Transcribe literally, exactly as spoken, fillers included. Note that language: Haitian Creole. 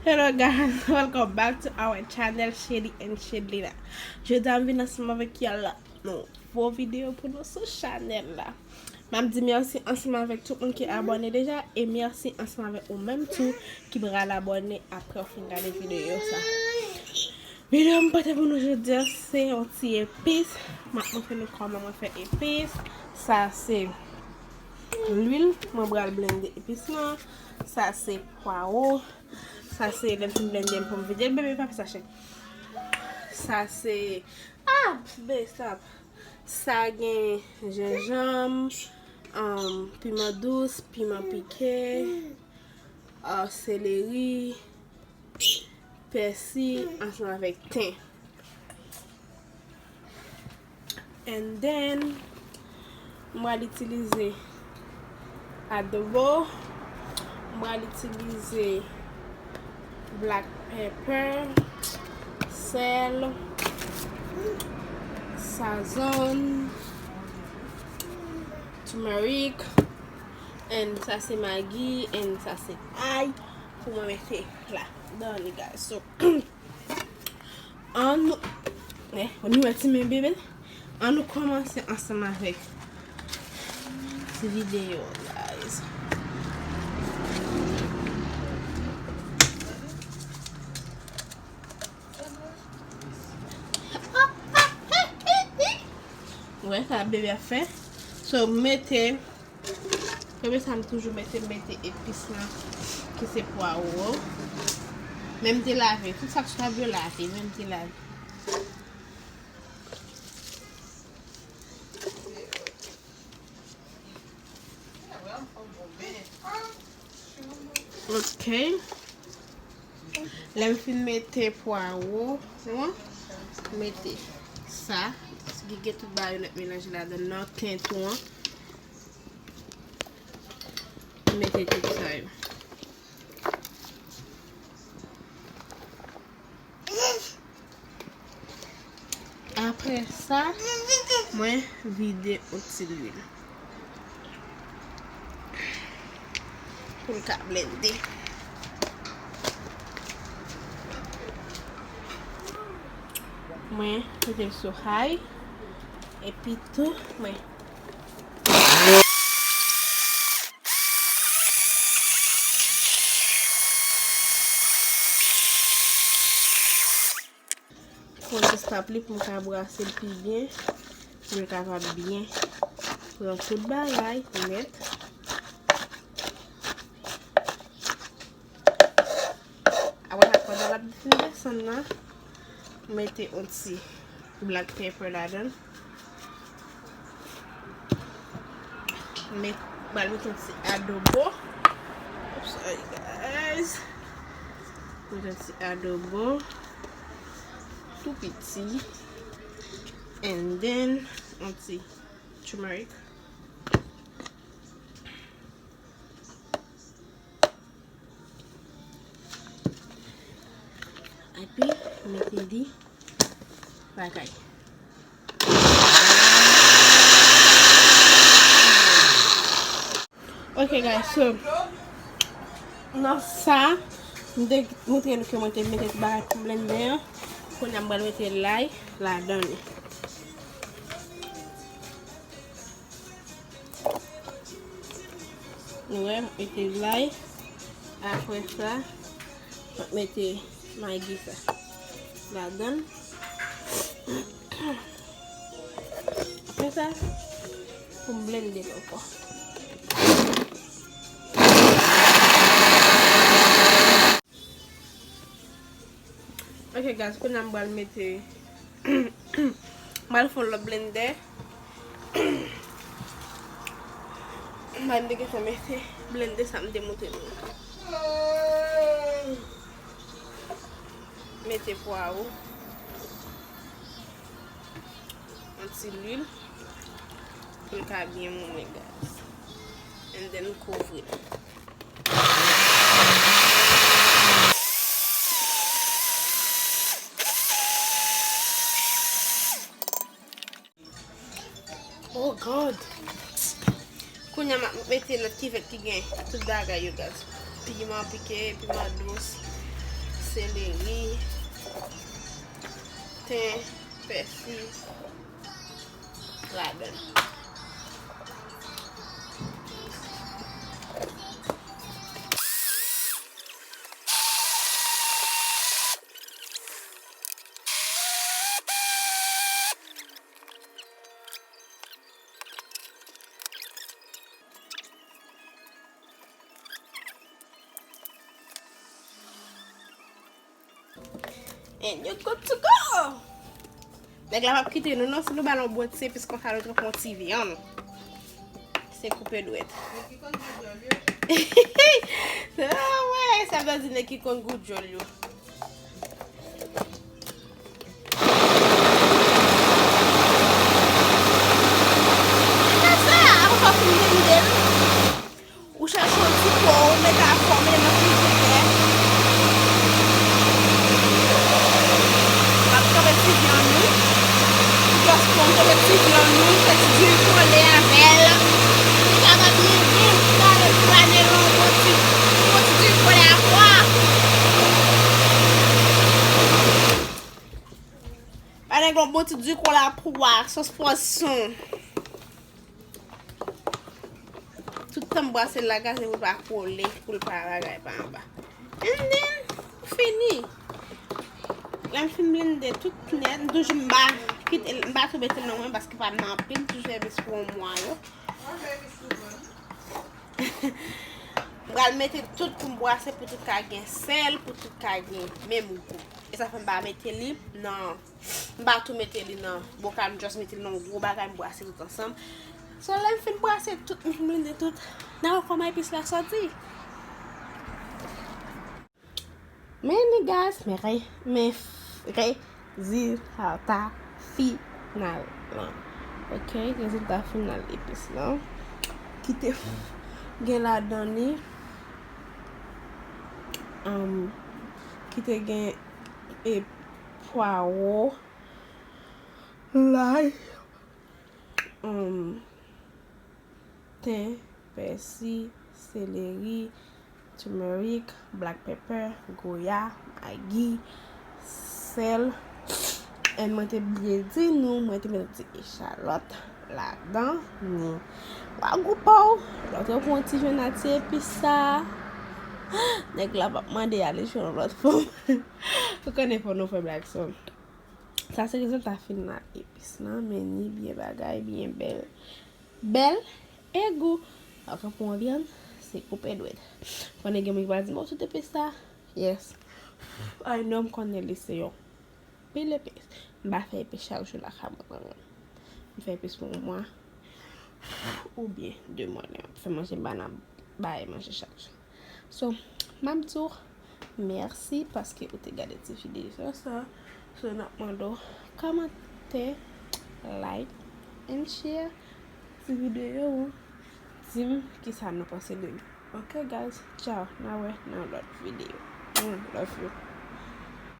Hello guys, welcome back to our channel, Shady and Shadlina. Jodi a m vin ansanm avèk yon lòt nouvo videyo pou nou sou chanèl la. M ap di mèsi ansanm avèk tout moun ki abòne deja, e mèsi ansanm avèk ou menm tou ki pral abòne apre w fin gade videyo sa. Videyo m pote pou nou jodi a se yon ti epis. M ap montre nou kòman mwen fè epis. Sa se lwil, mwen pral blende epis lan. Sa se pwawo. Sa se lè m fin blende m pou m vide l, bebe pa fè sa chè. Sa se, ah, bebe stop. Sa gen jenjanm, um, piman dous, piman pike, uh, seleri, pèsi ansanm avèk ten. And then, m pral itilize adobo, m pral itilize black pepper, sèl, sazon, turmeric, and sa se magi, and sa se ay pou mwen mete ladan li, guys. So, Ann, eh, nou wè ti men bebe. Ann nou kòmanse ansanm avèk ti videyo, guys. Wè sa bebe ap fè. So, mete Premye sa m toujou mete, m mete epis lan, ki se pwawo. Men m te lave. Tout sa k sou tab yo lave, men m te lave. Ok. Lè m fin mete pwawo, wi, mete sa, ki gen tout bagay yo nèt melanje ladan nan, ten tou an. Mete tout sa yo. Apre sa, mwen vide yon ti lwil pou l ka blende. Mwen mete l sou high, epi tou mwen Fò jis tap li pou m ka brase l pi byen, pou l kapab byen pran tout bagay nèt. Apre sa, pandan l ap fin desann nan, mete yon ti black pepper ladan l. Met, pral mete yon ti adobo. Oops, sorry guys. Mete yon ti adobo tou piti. And then, yon ti turmeric. Epi, mete li lakay. Ok, guys, so, nan sa, m te montre nou ke mwen te mete tout bagay pou blende an. Kounye a, m pral mete lay ladan li. Nou wè, m mete lay. Apre sa, m ap mete magi sa ladan l. Apre sa, pou m blende l ankò. Ok, guys, kounye a m pral mete, m pral fè yon lòt blende. M pral mete, mete blende sa m te montre nou. Mete pwawo. Yon ti lwil pou l ka byen moulen, guys. And then kouvri l. Oh God! Kounye a m ap mete lòt kivèt ki gen tout bagay yo, guys. Piman pike, piman dous, Seleri, ten, pèsi ladan l. And you good to go. Nèg la p ap kite nou non, si nou ba l yon bon ti epis konsa, nou trè fon ti vyann. Se koupe dwèt. Ah, wè, sa vle di nèg ki konn gou dyòl yo. Ou chèche yon ti po, ou mete afè, ou mete nan frijidè. W ap kanpe ti vyann ou. Ou just pran, kanpe ti vyann ou, fè ti diri kole avè l. Ou kapab mete, ou ka mete, ou ka mete yon bon ti, yon bon ti diri kole a pwa. Pa nèg yon bon ti diri kole a pwa, sòs pwason. Tout tan m brase l la, gade pou l pa kole, pou l pa bagay pa anba. And then, ou fini. Lè m fin blende tout nèt, m toujou m pa kite l, m pa tou mete l nan mwen paske pa nan anpil, m toujou fè epis pou yon mwa yo. M pral mete tout pou m brase, pou tout ka gen sèl, pou tout ka gen menm gou. E sa fè m pa mete li nan M pa tou mete li nan bokal, m just mete li nan yon gwo bagay, m brase tout ansanm. So, lè m fin brase tout, m fin blende tout, n a wè kòman epis la sòti. Men ni guys, men re, men f-, rezilta final lan. Ok, rezilta final epis lan. Ki te gen ladan li, um, ki te gen e pwawo, lay, um, ten, pèsi, seleri, turmeric, black pepper, goya, magi, sèl. And mwen te bliye di nou, mwen te mete ti echalòt ladan ni. Wa gou pa w, lè w te pran ti jwenn a ti epis sa, nèg la p ap mande ale jwenn yon lòt fanm. Ou konnen fò nou fè blag sa. Sa se rezilta final epis lan, men ni byen bagay, byen bèl. Bèl e gou. Ou ka pran yon vyann, se koupe dwèt. Konnen gen moun ki pral di m, "Oh, tout epis sa?" Yes. I know, m konnen li se yon pil epis. M pa fè epis chak jou lakay mwen, mwen menm. M fè epis pou yon mwa oubyen de mwa lè m ap fè manje, m pa nan bay manje chak jou. So, m ap di w mèsi paske ou te gade ti videyo sa. So, n ap mande w kòmante, like and share ti videyo. Di m kisa nou panse de li. Ok, guys, ciao. N a wè nan lòt videyo. Mm, love you.